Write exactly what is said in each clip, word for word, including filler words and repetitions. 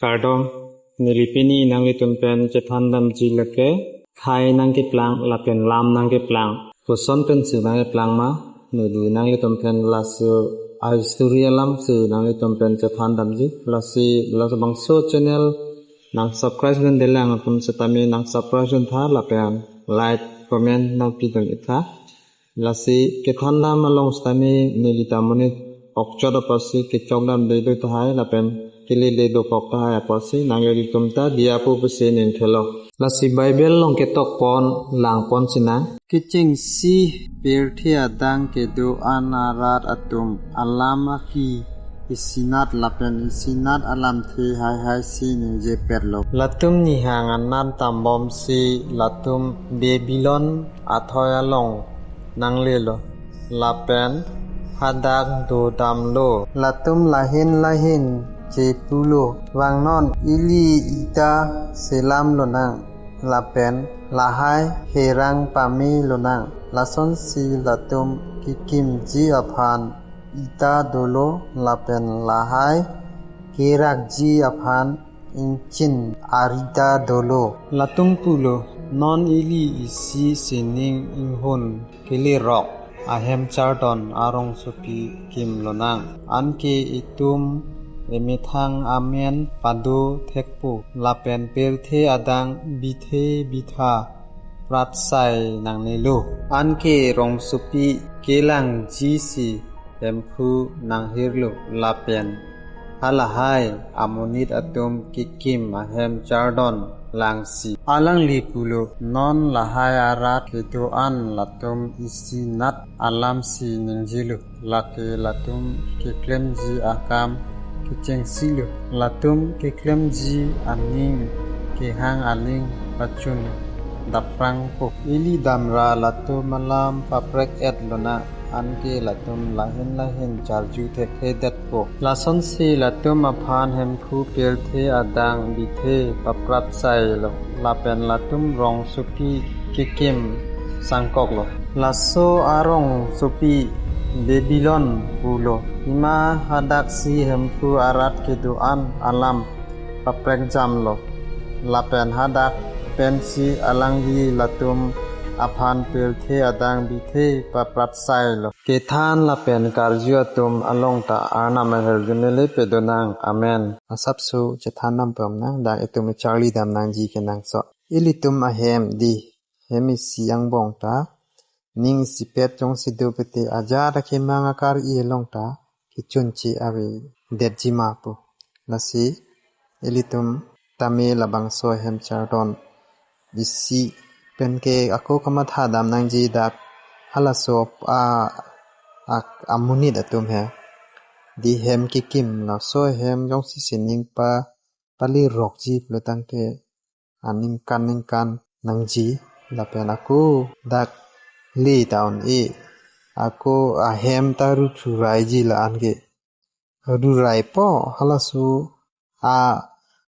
Kardom, neli pini nanglitum pen chethan damji lake, khei nangkeplang lapen lam nangkeplang, koson pensi nangkeplang ma, neli nanglitum pen laso a-history alamsi nanglitum pen chethan damji. Lasi labangso channel nang subscribe dundelang atum setame nang subscribe duntha lapen like, comment nangpidun-iktha. Lasi kethan dam along setame neli ta monit okchot apotsi kechok damde do tahai lapen kelele dokok tahai apotsi nanglitum ta diya pu pusi ning thelo. Lasi Bible along ketok pon lang pon sinang. Kechengsi pirthe adang kedo-an arat atum alam aki isinat lapen isinat alamthe haihai si ningjepetlo. Latum nihang anat tambomsi latum Babilon athoi along nanglelo lapen hadak dodamlo. Latum lahin lahin chepulo, vangnon ili ita selam lonang lapen lahai herang pame lonang. Lasonsi latum kekimji aphan ita dolo lapen lahai kerakji aphan ingchin arita dolo. Latum pulo, non ili isi sining inghun kelerok ahem chardon arongsopi kim lonang. Anke itum emethang amen pado thekpo lapen pirthe adang bithe bitha pratsai nangnelo. Anke rongsopi kelangjisi Hemphu nanghirlo lapen halahai amonit atum kekim ahem chardon langsi alangli pulo, non lahai arat kedo-an latum isinat alamsi ningjelo, lake latum keklemji akam kechengsilo. Latum keklemji aning kehang aling pachun daprangpo. Ili damra latum alam paprek-et lonang, anke latum lahin lahin charju thekthedetpo. Lasonsi latum aphan Hemphu pirthe adang bithe papratsailo, lapen latum rongsopi kekim sangkoklo. Laso arongsopi Babilon pulo. Pima hadaksi Hemphu arat kedo-an alam paprekjamlo. Lapen hadak pensi alangli latum aphan pirthe adang bithe papratsailo. Kethan lapen karju atum along ta Arnam ahirjume le pedonang. Amen. Asapso chethan dam pamnang, dak itum charli dam nangji kenangsot. Ilitum ahem di, hem isi angbong ta ning isipet jongsi do pute ajat akemang akar-i along ta kechunche avedetji ma pu. Lasi ilitum tame labangso ahem chardon isi penke ako kamatha dam nangji, dak halaso a, a, amonit atum he di hem kekim, laso hem jongsi sining pa palerokji pulo tangte aningkan ningkan nangji lapen ako dak le ta un-e, ako ahem ta ruthu raiji la-an ke. Ruraipo, halaso a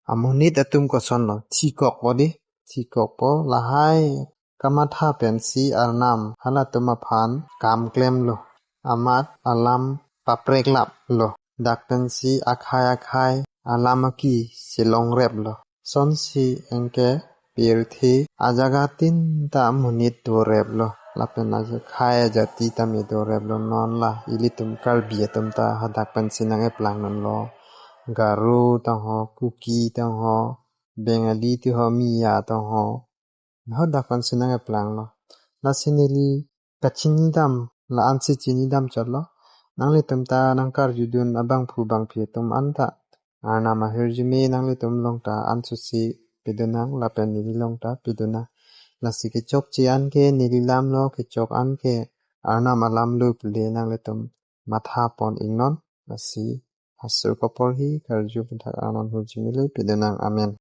amonit atum kosonlo, thikokpo di, thikokpo, lahai kamatha pensi Arnam halatum aphan kam klemlo, amat alam papreklaplo, dak pensi akhai akhai alam aki chelongreplo. Sonsi anke pirthe ajaga tin ta amonit doreplo, lapen aja khei ajati tame doreplo. Non la ilitum Karbi atum ta hadak pensi nang-eplang nonlo. Garo tangho, Kuki tangho, Bengali tiho, Miya tangho, hadak pensi nang-eplanglo. Lasi neli kachini dam, la-ansi chini dam chotlo. Nanglitum ta nangkarjudun abangphu bangphi atum anta Arnam ahirjume nanglitum along ta ansusi pedonang lapen neli along ta pedonang. Lasi kechokche anke neli alamlo, kechok anke Arnam alamlo pule nanglitum matha pon iknon. Lasi asur koporhi karju aputhak Arnam ahirjume le pedonang. Amen.